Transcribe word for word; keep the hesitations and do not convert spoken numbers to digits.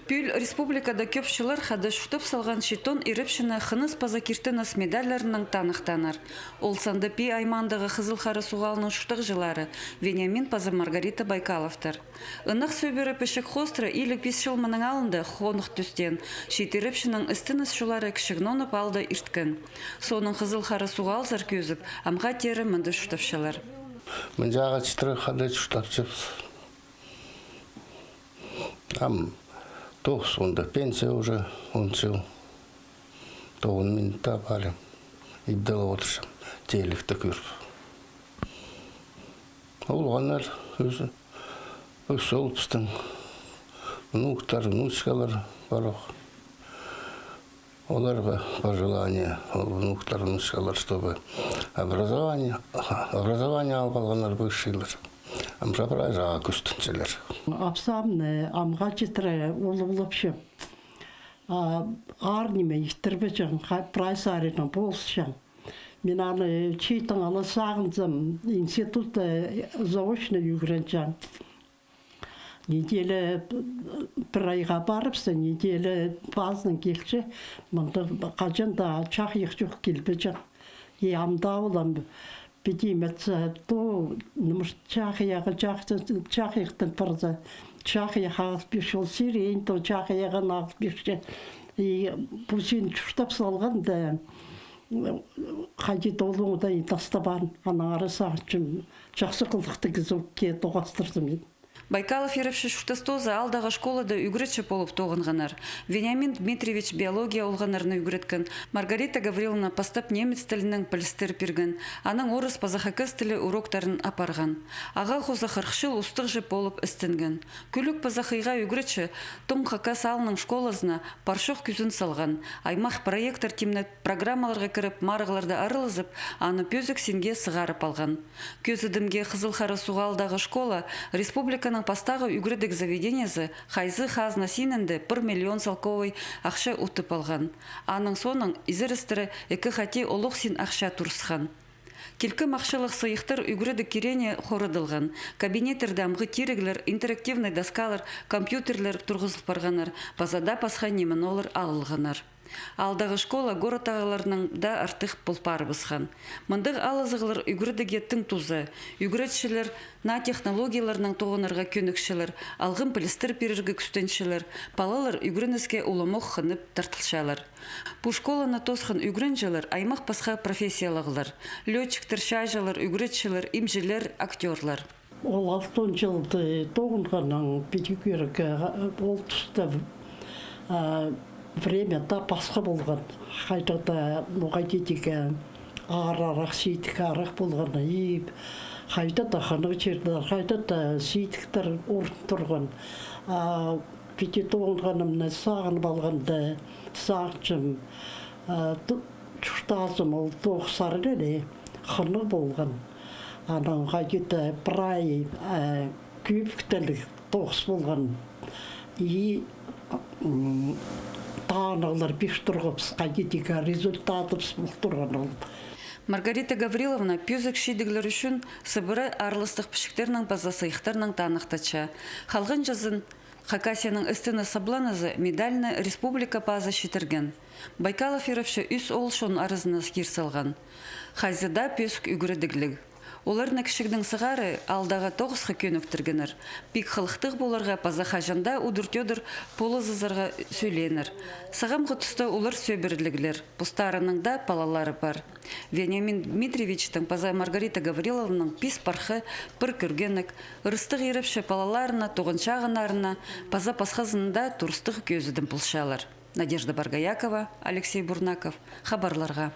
Пӱӱл республикада кӧп чыллар хада чуртап салған читон ирепчіні хыныс паза киртініс медальларынаң таныхтааннар. Ол санда Пии аймаандағы Хызыл Хара Суғ аалның чуртағҷылары Вениамин паза Маргарита Байкаловтар. Ынағ сӧбіре пічік хоостыра илиг пис чыл мының алнында хоных тӧстеен. Чиит ирепчінің істінніс чоллары кічіг Нонып аалда ирткен. Соонаң Хызыл Хара Суғ аалзар кӧзіп, амға теере мында чуртапчалар. Мынҷа ағаа читіре хада чуртапчабыс. Ам тоғыс, мында пенсия уже он чыл. Тоғын мин таа палим. Ибде ла одырчам, телекті кӧріп. Олғаннар ӧсче, ӧсче ол пістің внуктар, внучкалар пар ох. Оларға пожелание, ол внуктар, внучкалар, чтобы образование, образование алып алғаннар высшийлер. Амҷа прай чаа кӱстенчелер. Апсамны амға читіре улуғлапчам. А, аар ниме иртірбеҷең, прай саринаң полысчаң. Мин аны чииттең ала сағынзам, институтта заочно ӱгренҷең. Неделя пір айға парыбысса, неделя пазынаң килче, мында хаҷан даа чахайах чох килбеҷең. И ам даа олам піди ниме итсе, то, ну, может, чахайағы, чах-, чахайахтаң парза, чахайах ағыл пирче, ол сирень то чахайағын ағыл пирче. И пу син чуртап салғанда, хайди-да ол оңдай тастабаан, анаң ары сағынчам, чахсы хылыхты кізее тоғастырзам. Байкалов ирепчі чуртас тооза аалдағы школада ӱгретчі полып тоғынғаннар. Вениамин Дмитриевич биология олғаннарны ӱгреткен, Маргарита Гавриловна пастап немец тілінең пілістер пирген, анаң орыс паза хакас тілі уроктарын апарған. Ағаа хоза хырых чыл устағҷы полып істенген. Кӱлӱк паза хыйға ӱгретчі Тоң Хакас аалның школазына пар-чох кӱзін салған, аймах проекттер тимнеп, программаларға кіріп, марығларда аралазып, аны пӧзік синге сығарып алған. Кӧзідімге, Хызыл Хара Суғ аалдағы школа республиканың пастағы ӱгредіг заведениезі хайзы хазна синінде пір миллион салковай ахча утып алған. Аның соонаң изерістіре ікі хати олох син ахча турысхан. Килкім ахчалығ сыйыхтар ӱгредіг киреене хорадылған. Кабинеттерде амғы тиріглер, интерактивнай доскалар, компьютерлер турғызыл парғаннар, паза даа пасха ниме-нолар алылғаннар. Аалдағы школа городтағыларнаң даа артых пол парыбысхан. Мындағ алызығлар ӱгредігге тың туза. Ӱгретчілер наа технологияларнаң тоғынарға кӧнікчелер, алғым пілістер пирерге кӱстенчелер, палалар ӱгреніске уламох хынып тартылчалар. Пу школаны тоосхан ӱгренҷілер аймах пасха профессиялығлар: лётчиктер, чааҷылар, ӱгретчілер, имҷілер, актёрлар. Ол алтон чылда тоғынғаннаң піди кӧрерге, ол туста, а, время даа пасха полған. Хайдағ даа, ну, хайди тирге, аар арах, сидік арах полған. И хайдағ даа хынығ чирлер, хайдағ даа сидіктер орын турған. А піди тоғынғанымны сағынып алғанда, сағынчам, а, ту-, чуртазым ол тоғыс саринда хынығ полған. Анаң хайди-да прай, а, кӧбіктеліг тоғыс полған. И, м, танығлар пир турғабыс, хайди тирге, результатыбыс пол турған ол. Маргарита Гавриловна пӧзік чидіглер ӱчӱн сыбыра аарластығ пічіктернең паза сыйыхтарнаң таныхтатча. Халған чазын Хакасияның істінніс сабланызы медальны республика пазы читірген. Байкалов ирепчі ӱс оол чон аразына кир салған. Хайзы даа пӧзік ӱгредігліг. Оларны кічігдең сығара аалдағы тоғысха кӧніктіргеннер. Пик хылыхтығ поларға паза хаҷан даа удур-тӧдір полызызарға сӧлееннер. Сағамғы туста олар сӧбіреліглер. Постарының даа палалары пар. Вениамин Дмитриевичтің паза Маргарита Гавриловнаның пис пархы, пір кӧргенніг. Ырыстығ ирепчі палаларына, туған чағыннарына паза пасхазына даа турыстығ кӧзідім полчалар. Надежда Боргоякова, Алексей Бурнаков, хабарларға.